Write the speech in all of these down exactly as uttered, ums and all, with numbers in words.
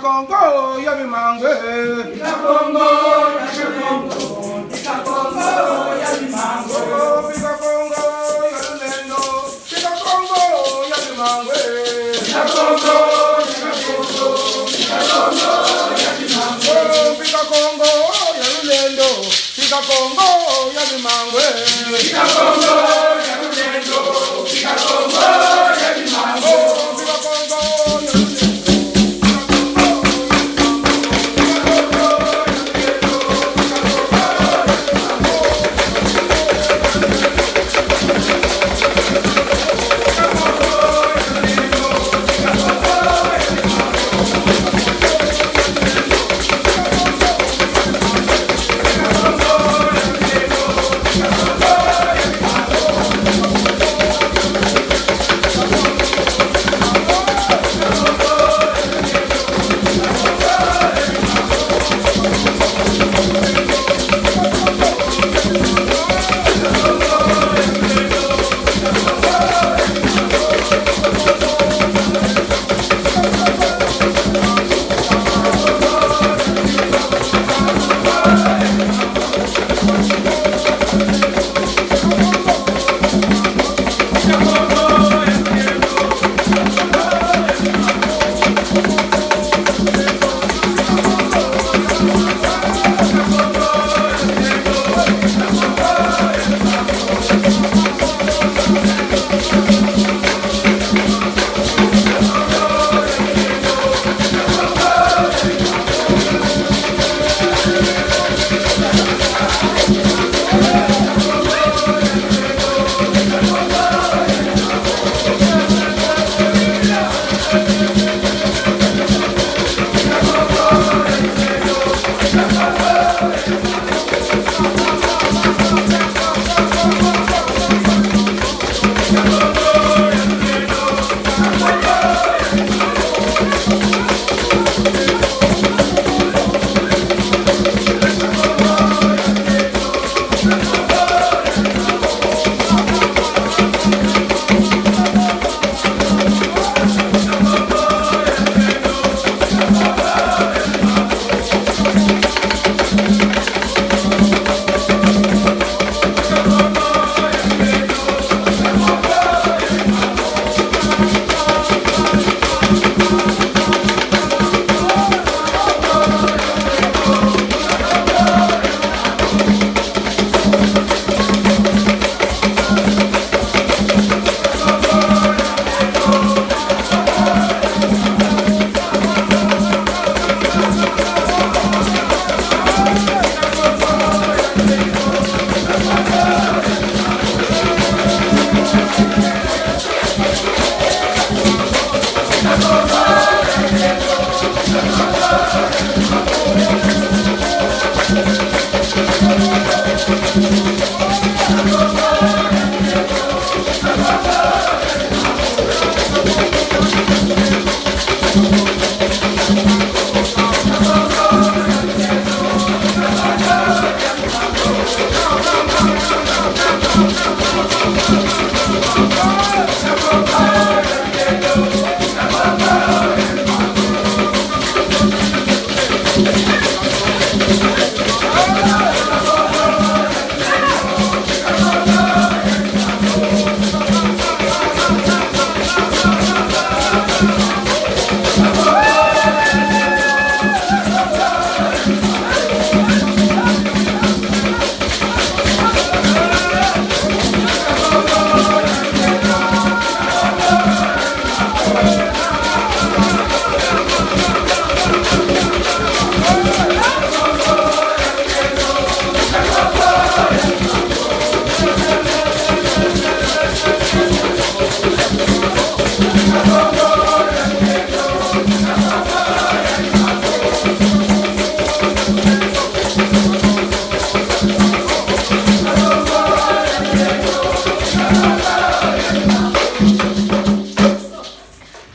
Kongo ya bimangwe. Kongo ya Kongo, Kongo ya bimangwe. Kongo ya lulendo. Kongo ya bimangwe. Kongo ya Kongo, Kongo ya bimangwe. Kongo ya lulendo. Kongo ya bimangwe. Kongo ya lulendo. Kongo ya bimangwe. Kongo ya lulendo.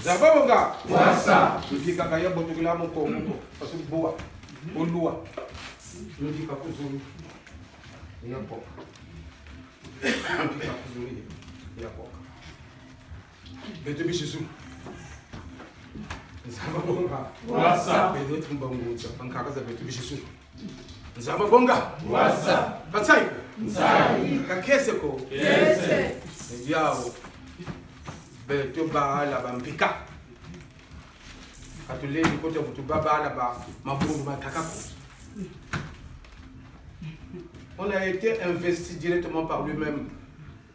Zaba bonga. Wasa. Mvika ka ya botukila mu Kongo ko. Parce que bwa. Olwa. Mvika ku zulu. Ya koka. Mvika ku zulu. Ya koka. Beto bisi zulu. Nzambi a bonga. Wasa. Beto tumba ngunza, bankaka za beto bisi su. Nzambi a bonga. Wasa. Ka nsayi ko. Nsayi. Ka kiese ko. Kiese. Ni diawu. Beto bala ba mpika. Ka tulendi kota vutu ba bala ba mabundu ma nkaka ko. On a été investi directement par lui-même.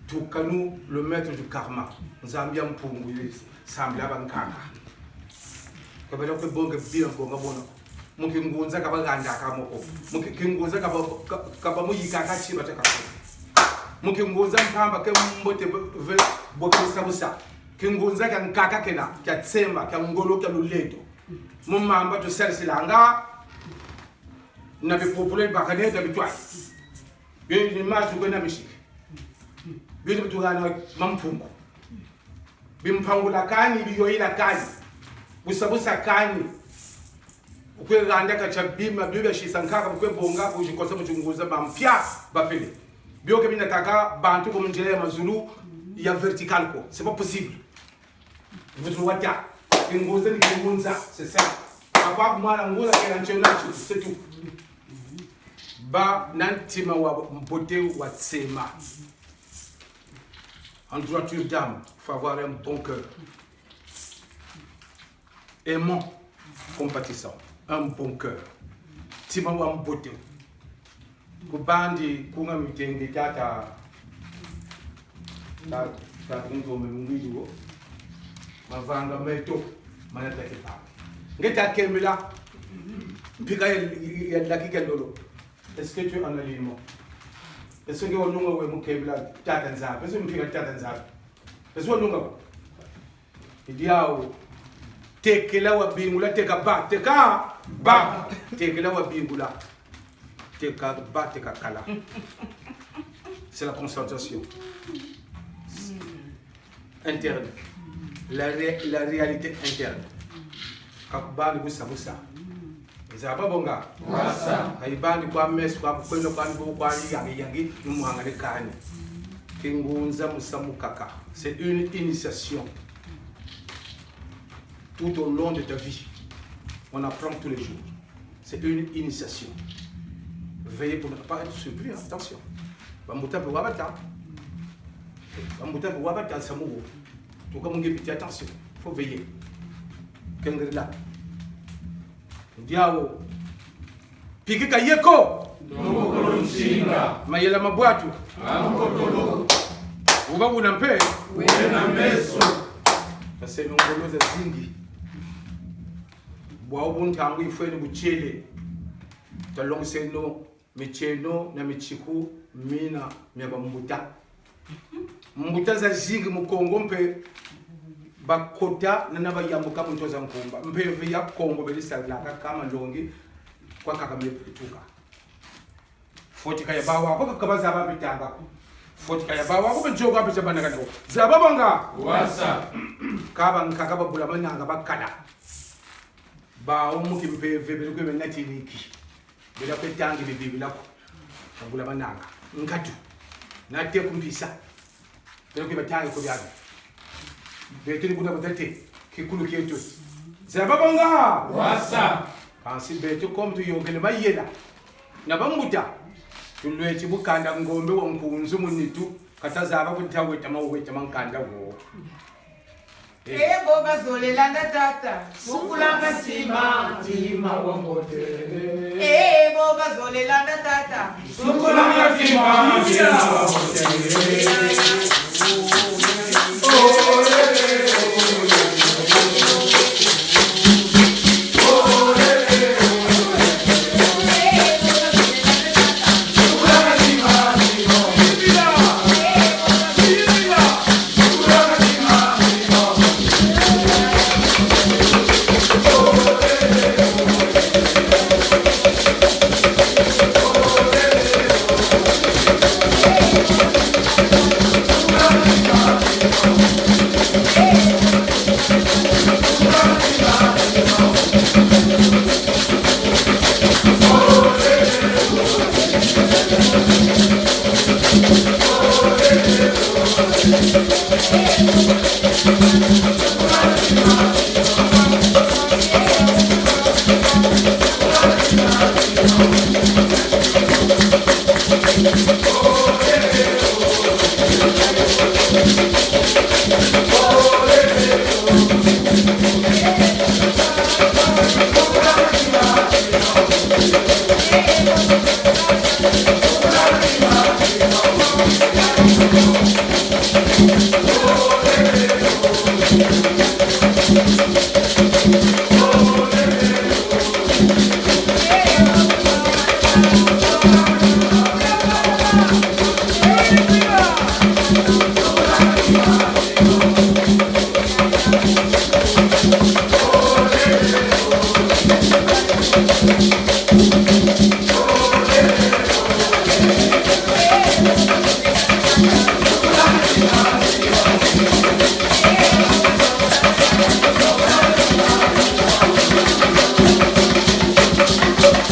Tukanu, le maître du karma. Nzambi a Mpungu, il sambila bankaka. Ka bela kwe bonga bia bonga bona. Mu kingunza ka bagandaka mo ko. Mu ki-, kingunza ka ba, ka, ka bamuyikaka tiba tia kaso. Mu kingunza mpamba ke mbote ve, ve, bokisa busa. Kingunza kia nkaka kena, kia tsema, kia ngolo, kia lulendo. Mu mamba tusarisilanga, na bipupula bibakane na bitwadi. Bini mazu kwenda misiki. Bini bitugana mampungu. Bimpangula kani, biyoyila kani. Busa busa kani. Ukwe ganda ka tia bima, bio bia sisa nkaka, ukwe bonga, kuzikosa mu kingunza ba mpia, ba pele. Bio ke bina kaka, bantu ku nzila ya mazulu, ya vertical ko. C'est pas possible. Vutu wata. Kingunza ni kingunza, c'est ça. Papa, mwana ngunza, kela nchena, c'est tout. Ba na ntima wa mbote wa tsema. En droiture d'âme, faut avoir un bon cœur. Aimant, compatissant, un bon cœur. Ntima wa mbote. Ku bandi kunga mitengi tata, ta-, tata Nzombe Mungwidi wo. Mavanga meto, mana take pa. Nge ta kembila, mpika ya, ya laki ke lolo. Est-ce que tu es en alignement? Est-ce que nge walunga we mu kembila tata Nzambi? Est-ce que mpika tata Nzambi? Est-ce que walunga we? I diawu. Tekela wa bingula, teka ba, teka ba. Tekela wa bingula. Teka ba, teka kala. C'est la concentration interne. La ré-, la réalité interne. Ka ku bandi busa busa. Nzambi a bonga. Wasa. Ka ibandi kwa meso, kwa kukwenda, kwa mbu, kwa yangi yangi, ni mwangane kani. Kingunza musamu kaka. C'est une initiation. Tout au long de ta vie, on apprend tous les jours. C'est une initiation. Veillez pour ne pas être surpris, hein, attention. Bambuta mpe wabata. Bambuta mpe wabata nsamu wo. Tuka mu nge piti, attention. Faut veiller. Kengerela. Diawu. Pikika yeko. Ndongokolo nsinga. Mayela ma bwatu. Ankotolo. Uba una mpe. Wena meso. Taseno ngolo zazingi. Bwawu bu ntangu ifweni butiele. Talongiseno mitieno na mitiku mina mia bambuta. Mbuta zazingi mu Kongo mpe bakota na, na bayambuka mu nto za nkumba. Mpeve ya Kongo beli salaka kama longi kwa kaka mie tuka. Foti ka ya bawu ko, ka bazaba bitanga. Foti ka ya bawu ko, nzoko ape zabana kando. Nzambi a bonga. Wasa. Ka bankaka ba Bula Mananga bakala. Bawu mu kimpeve beli kwe bena tiliki. Bela kwe tangi bibi bila ko. Ba Bula Mananga. Nkatu. Na te kumpisa. Bela kwe batangi ko biabi. Beto ni buna butate. Kikulu kieto. Nzambi a bonga. Wasa. Kansi beto comme tuyokele mayela na bambuta, tulweti bu kanda ngombe wa nkunzu mu nitu, ka tazaba ku nta weta ma, weta ma nkanda wo. Eh. Eh, bo bazolela nda tata, sukulanga ntima, ntima wa mbote. Eh, bo bazolela nda tata, sukulanga ntima, ntima wa mbote.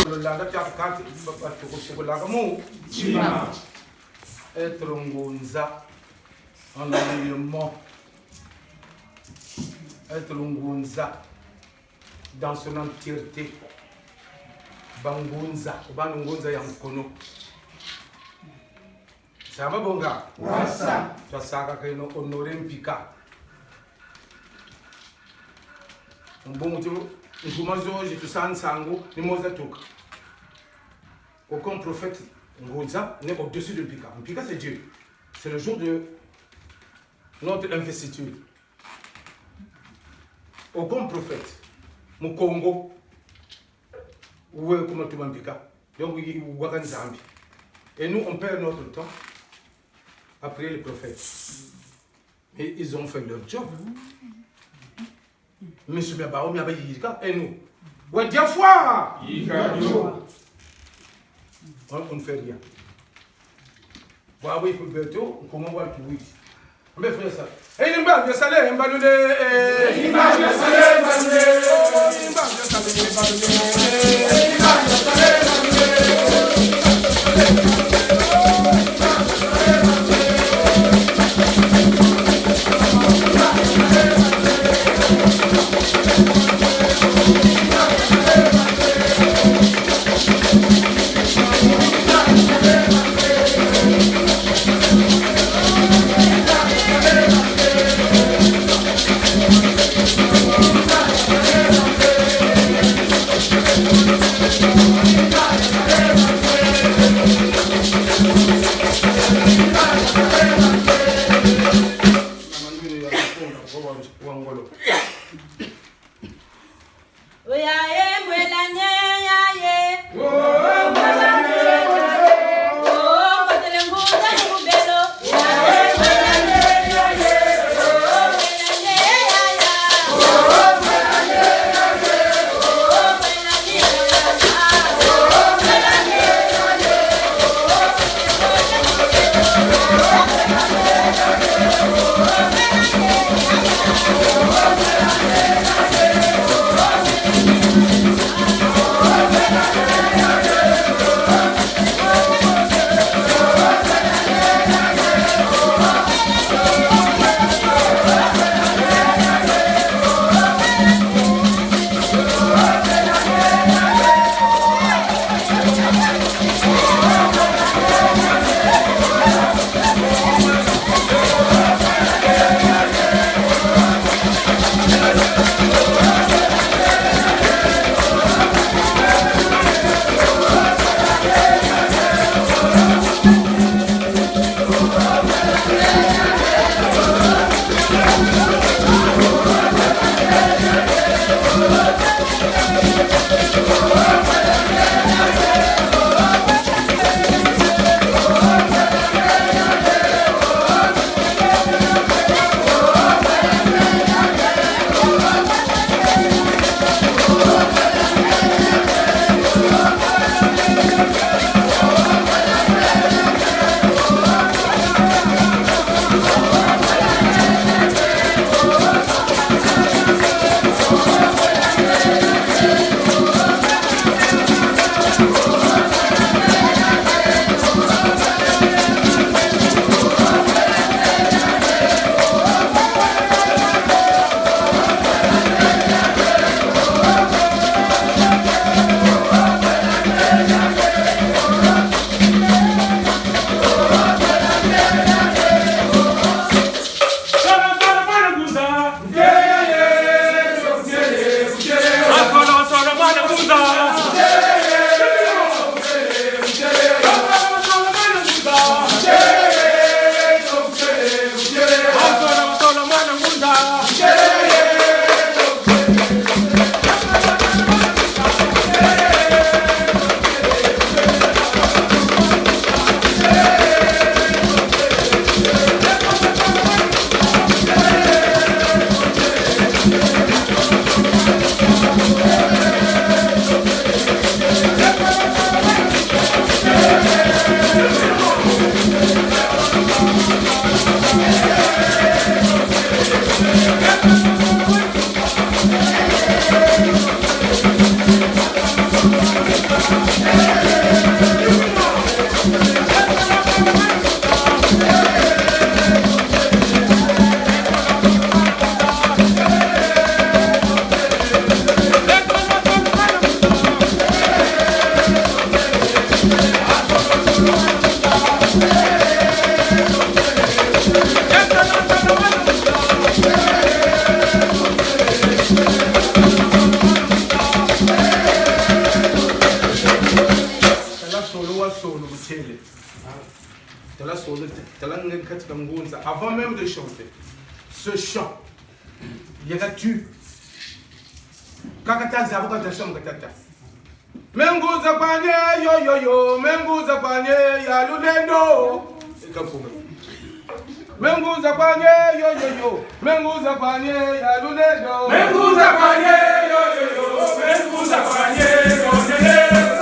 Lolanda kia kati, ba-, ba-, tukusukulaka mu ntima. Être ngunza en alignement. Être ngunza dans son entièreté. Bangunza, obanu ngunza ya nkono. Samba bonga. Wasa. Twasaka keno honorer mpika. Mbongo tu, nkuma zozo tusa nsangu, ni moza tuka. Aucun prophète ngunza n'est au-dessus de mpika. Mpika, c'est Dieu. C'est le jour de notre investiture. Aucun prophète mu Kongo, ouais, kuma tuma mpika. Donc, i-, waka Nzambi. Et nous, on perd notre temps à prier les prophètes. Mais ils ont fait leur job. Misu mia bawu mia bayirika, et nous? Wa dia fwa! Yika dio. On, on ne fait rien. Bwabu ifu beto, comment on va tout vite? Mais frère ça. Eh, ni mba mia sale, mba lule, eh. Ni mba mia sale, mba lule, eh. Ni mba mia sale, mba lule, eh. Ni mba mia sale, mba lule, eh. Talanga kati ka ngunza, avant même de chanter ce chant, il y a la tu. Kaka ta zaba ka ta chanter, kaka ta. Me ngunza kwani, yo, yo, yo, me ngunza kwani, ya lulendo. Ikafunga. Me ngunza kwani, yo, yo, yo, me ngunza kwani, ya lulendo. Me ngunza kwani, yo, yo, yo, me ngunza kwani, yo, yo, yo.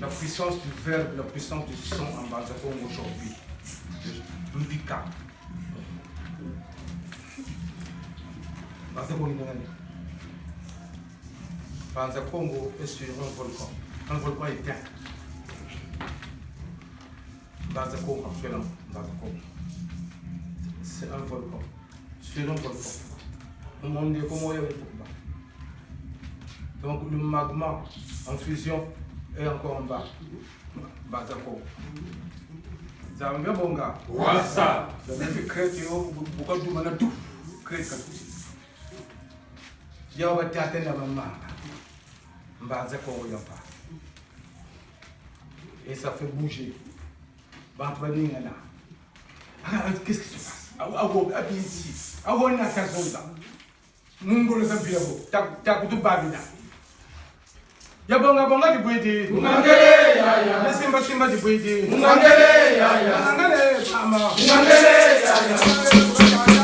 La puissance du verbe, la puissance du son en Mbanza Kongo aujourd'hui. Mbika. Mbanza Kongo ni nani? Mbanza Kongo est sur un volcan. Un volcan éteint. Mbanza Kongo, actuellement, Mbanza Kongo. C'est un volcan. Sur un volcan. Au monde, comment il y a un volcan? Donc, le magma en fusion est encore en bas. Mbanza Kongo. Nzambi ya bonga. Wasa. Donc, crête, yo, bu-, bu-, bu-, kaduma na du. Crête, kaduma. Yau batata na bamama. Mbanza Kongo ya mpa. Et ça fait bouger. Bantu baningana. Ah, qu'est-ce qui se passe? Awa, awa, abinzi. Awa, na kazonza. Mu ngolo za mpila bo. Ta, ta kutubabila. Ya bonga bonga dibwidi. Mungangele, ya, ya. Ya simba simba dibwidi. Mungangele, ya, ya. Mungangele, mama. Mungangele, ya, ya.